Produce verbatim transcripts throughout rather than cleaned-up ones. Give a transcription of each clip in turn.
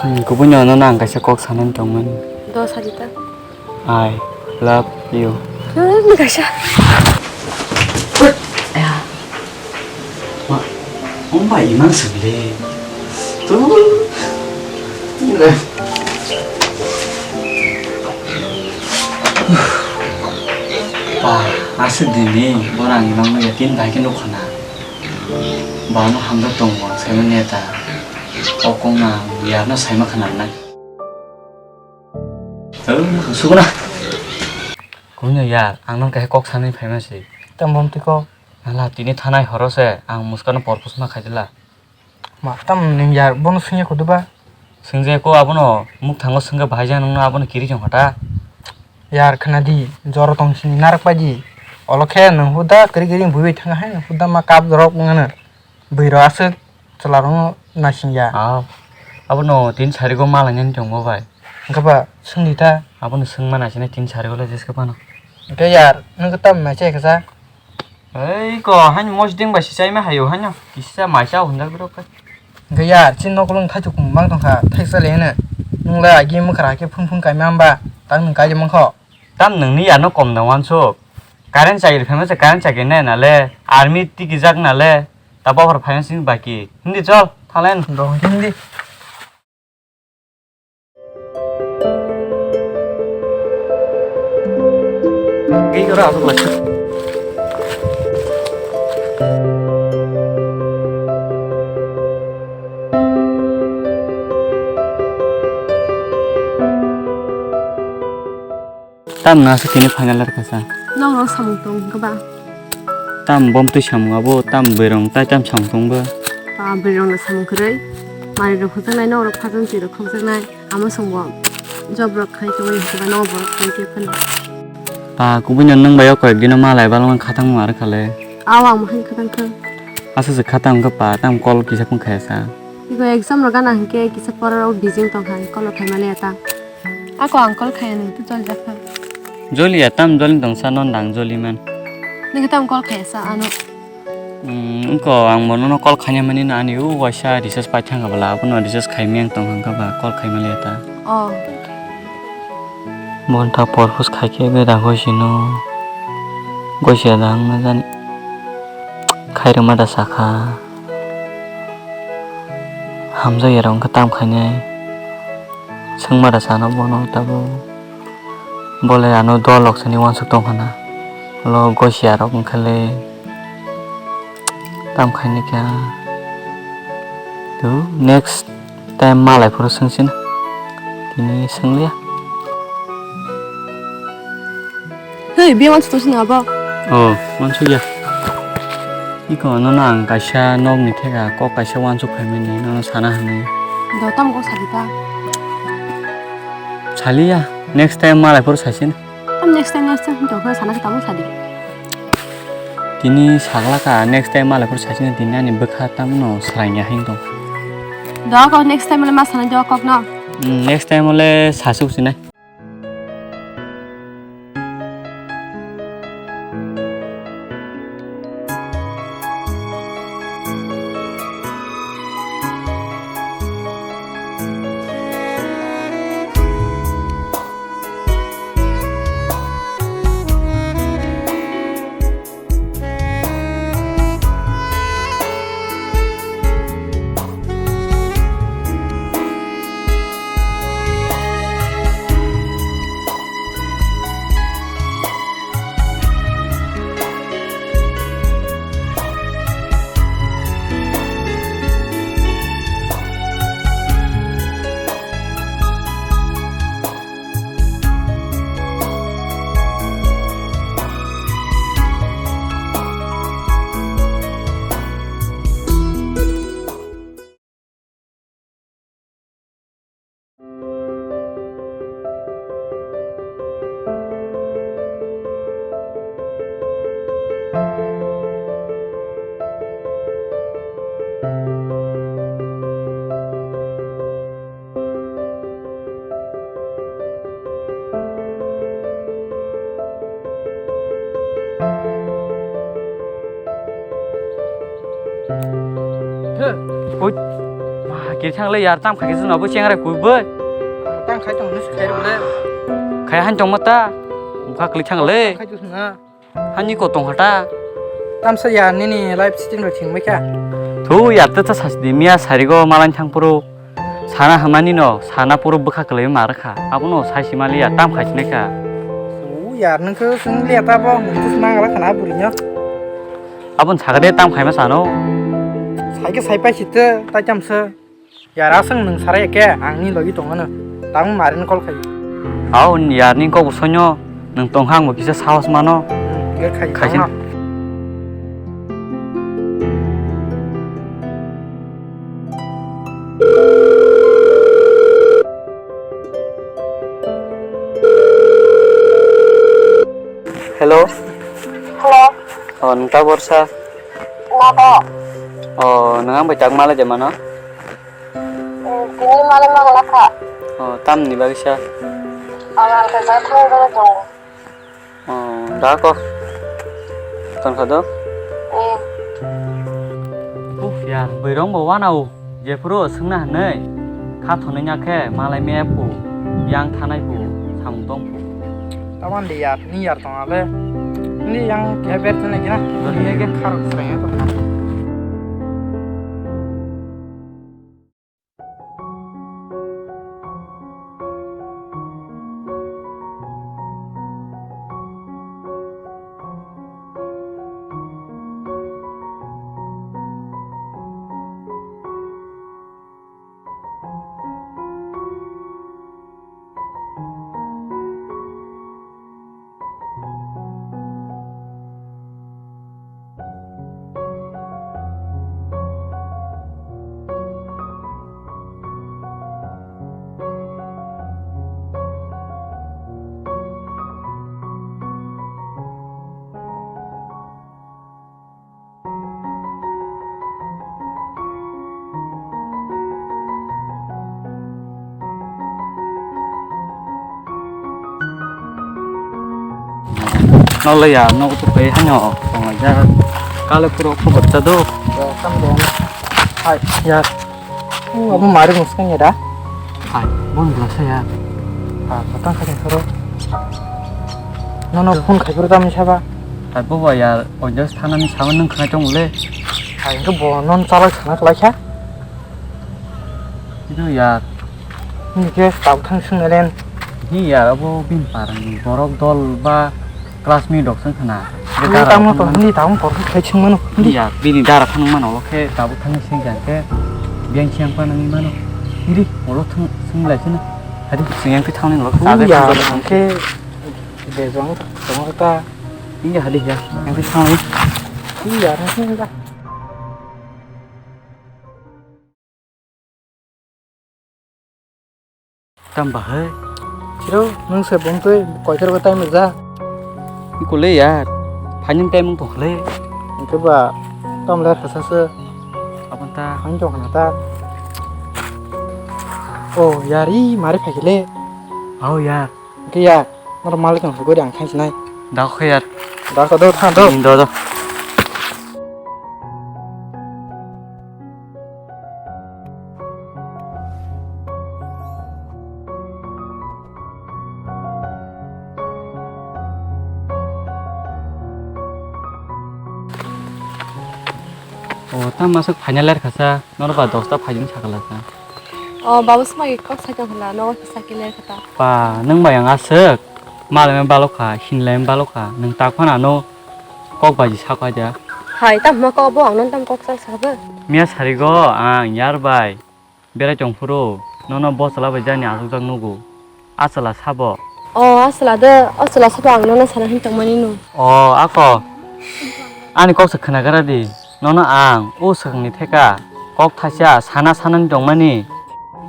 Hmm, kubui no, nono ang kaisa kok sanani tongmani. Do sadi ta. I love you. Hmm, kaisa. Ma, wng bai imang sibli. Tu. Ba, aswk dini borang imang ya tin bai khe nukha na. Ba no hamjak tongo, saimanya ta. O kong na, yarno saima khana nai. Suguna. Kuno yar, ang nang kaisa kok sanai phaima se. Tamo twi kok. Nala tini thanai horo se, ang muskano porpos ma khaidila. Ma, tam ning yar, bono sungya kudu ba? Sungya ko abono, muk thango sungya bahai jang nungno abono kiri jong hota. Yar, khana di, joro tong sini narak pai di. Olo khe nung huda kiri kiri bui bai thang hai, nung huda ma kap jorok ngana. Bui ro aswk chwla rokno naising ya. Ah, abono tin sari go ma lainani tongo bai. Hwnkhe ba, sungdi ta. Abono sungma naisina tin sari go le jeske phano. Hwnkhe yar, nung tam mai chai kasa. Ei ko, haino mosdeng bai si chaima hayo, haino kisa mai cha hwnjak bwrok kai. Hwnkhe yar, chini nokolong thaichuk mang tongkha, thaisa le hino. Nung le agi mwkhra khe phung phung kaima hamba, tang nung kaijak mankho. Tam nungni yarno kom na wansuk. Current chakri phaima se current chakri nai na le, army tikijak na le, ta bokhor phaima sini baki. Hindi chol, thalen. Do hindi. Ei ora asuk lai. Tam na se tini final er kasa. Nong rok samung tong hwnkhe ba? Tam bom twi samung abo, tam bwrwi rong tai tam samung tong bo. Ba bwrwi rong no samung kwrwi. Mari rok khokjaknai, nong rok phajang twi rok khokjaknai. Amo song bo job rok khai tongwi hwnkhe ba nong bo khai khe phano. Ba kubui no nung bai o koyek dino malai balma khatang ma ar khale. Aw ang mohai khatang khe. Asa se khatang khe pa tam call kisa phung khaya sa. Iko exam rok gana hwnkhe kisa pora rok busy wng tong hai, call rok khai mani ya ta. Ako ang call khai nung tu joli jak kha. Joli ya tam joli tong sa non dang joli man. Nung tam call khai sa ano. Hmm, wngko ang bo nono call khaina mani no ani o waisa recharge pai thang kha bwla, abono recharge khai miyang tong hwnkha ba call khai mali ya ta. Oh. Bon ta porpos khai khe be da goi sino. Goi se da wng na jani. Khai rwma da sakha. Hamjak ya rok wngkha tam khainai. Swngma da sano bono tabuk. Bole ano dua lok sani wansuk tong khana. Lo gosia rok wngkha le. Tam khaini kha. Tu next time malai phuru swngsin. Tini swnglia. Hei, bia wansuk tong sini abo? Oh, wansuk ya. Iko nono ang kaisa nokni theka kok kaisa wansuk phaimani nono sana hwnwi. Do tam kok sadi ta? Saliya, next time malai phuru saisin. Tam next time, next time hinwi tongkhe sana khe tamo sadi. Tini saglaka, next time malai phuru saisin tini ani bwkha tamno swrangya hinwi tong. Do kok next time le ma sanai do kok no. Hmm, next time le sasuk sinai. Ui, ma, kiri thang le yar, tam khai khe chwng abo chengrai kui bai. Tam khai tong nus khai le. Khai han tong mata. Bukha kli thang le. Khai tu na. Hani ko tong hata. Tam sa yar nini life sitting ro thing mai kha. Thu yar ta ta sas di miya sari go malan thang puro. Sana hamani no, sana puro bukha kli ma rakha. Abo no sai si mali ya, tam khai sinai kha. Thu yar nang ko sung le ta bo, nang ko sung nang rakha na buri no. Abon sagade tam khaima sano. Saike saipai site tai chamse. Yar aswng nwng sarai ke angni logi tongano. Tamo marin call khai. Aw yar ni kok sonyo nwng tongha angbo kisa sahos mano. Khai khai. Hello. Hello. Oh, nung ta borsa. Nabo. Oh, nung ang bai tak malai de mano? Hmm, tini malai ma wala kha. Oh, tam ni bagisa. Ang ang ta thang ro jong. Oh, da ko. Ton kha do? Hmm. Uf, yar, bwrong bo wana u. Jephuru swngna hwnwi kha thonwi nya khe malai maya phu, yang thanai phu, samung tong phu. Tabang di yar, ni yar tong ale. Ni yang keha ber thanai khe na. Ni ke kharok sreng ya tong. Nolai ya, nok tu pai hanya o, tong aja. Kale puro khobor ta do. Ya, kam do. Hai, ya. Oh, abo mari muskang ya da? Hai, bon belaksa ya. Ha, patang khating soro. Nono phone khai phuru tamni saba? Hai, bobo ya, Ponchas thanani sama nung khnai tong le. Hai, engke bo non chalak sana khlai kha. Itu ya. Ni ke tau thang sung len. Ni ya, abo bin parang ni borok dol ba Classmate rok song khna. Hindi tamo to, hindi tamo to, khai ching mano. Hindi ya, bini dara phang mano, oke, tabuk thang sing jang ke, biang siang pa nang mano. Hindi, olo thang sing lai sini. Hadi, sing yang pi thang ni lo. Hindi ya, ke, de jong, jong ta. Hindi hadi ya, yang pi thang ni. Hindi ya, nang sing ta. Tamo bahai? Chiro, nwng se bumtwi koithor bo time rwjak? Ikole yar, phainani time wng tongkha le. Hwnkhe ba, tamo le rwsa se. Aboni ta. Phain tongkha na ta. Oh, yar, i mari phaikhe le. Ao yar. Hwnkhe yar, norok malik tong sugwi ang khainsinai. Dakho yar. Dakho do, thang do. Hmm, do, do. O, tamo aswk phaina ler khasa, nono ba dosta phaijani sakala sa. O, babu swmai kok sai tong khala, nogo kisa kile khata. Pa, nwng bai ang aswk, malai ma balokha, hinlai ma balokha, nwng tak phano ano kok baji sakha ja. Hai, tamo kok bo ang non tam kok sa sabe. Miya sarigo ang yar bai berai tong phuru, nono bo chwla bai jani achukjak nugo. A chwla sabo? O, a chwla de, o chwla sabo ang nono sana hin tongmani no. O, ako. Ani kok se khwnagra di. Nono ang o swkangni theka kok thaisa sana sanani tongmani.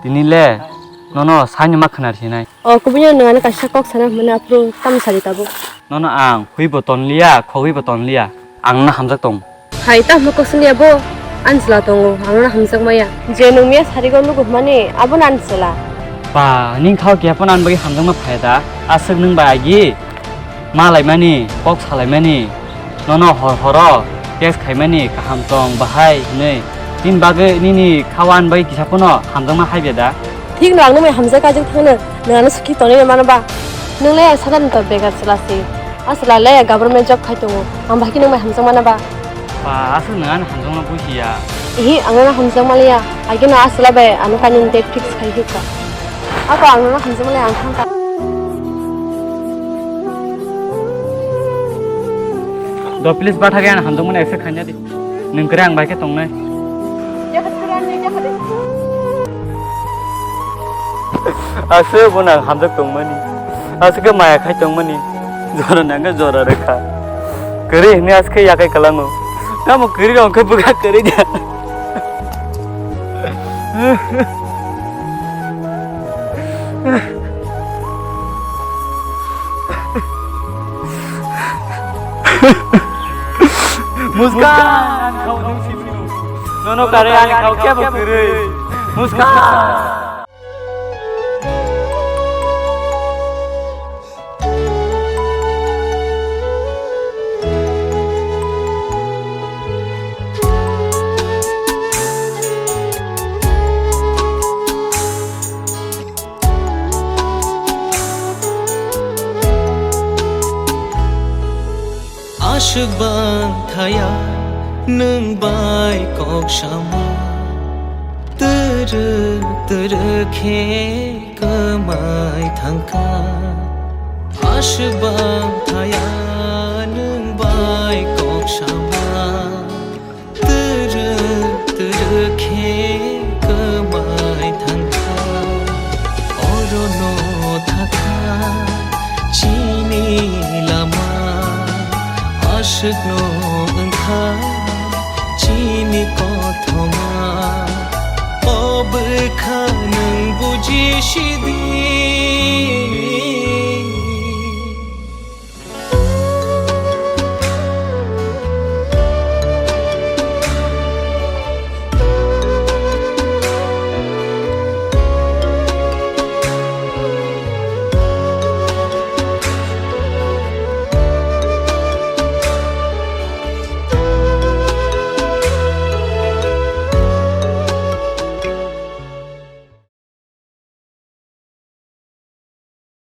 Tini le nono saini ma khwnar sinai. O, kubui no nwng ano kaisa kok sana hwnmani aphuru tamo sadi tabuk. Nono ang hwi bo tonliya, khogwi bo tonliya. Ang no hamjak tong. Hai, tamo kosong ya bo? Ani chwla tongo, ang no hamjak maya. Je nwng miya sarigo nugo hwnmani, abo no ani chwla. Pa, ning khao keha phano ani bagwi hamjakma phai da. Aswk nwng bai agi malaimani, kok salaimani, nono hor horo text khaimani kaham tong bahai hinwi. Nini bagwi nini khawan bai kisa phano hamjakma hai beda. Thik no, ang nung bai hamjak kajak thangno, nwng ano suki tonwi mano ba? Nwng le ang sakani to begar chwla si. A chwla le government job khai tongo. Ang bahai khe nung bai hamjak mana ba? Ba, aswk nwng ano hamjakma bujiya. Ihi, ang ano hamjak maliya. Agino a chwla bai ano kainwi date fix khai hika. Ako ang ano hamjak maliya, ang thangka. Do please, bathakhe ano hamjakmani accept khaina di. Nwng kwrwi ang bai khe tongnai. Aswk bo nang hamjak tongmani. Aswk khe maya khai tongmani. Jora nang khe jora rwkha. Kwrwi hwnwi aswk khe yakai kwlango. Tamo kwrwi rok khe bwkha kwrwi dia. Muskan! Nono kare ani khao khe bo kwrwi. Muskan! Aswk bang thaya nwng bai kok sama, twrwk twrwk khe kwmai thangkha. Aswk bang thaya nwng bai kok sama, twrwk twrwk khe kwmai thangkha. Orono thangkha chini lama, aswkno wngkha chini kothoma. O bwkha nwng buji sidi.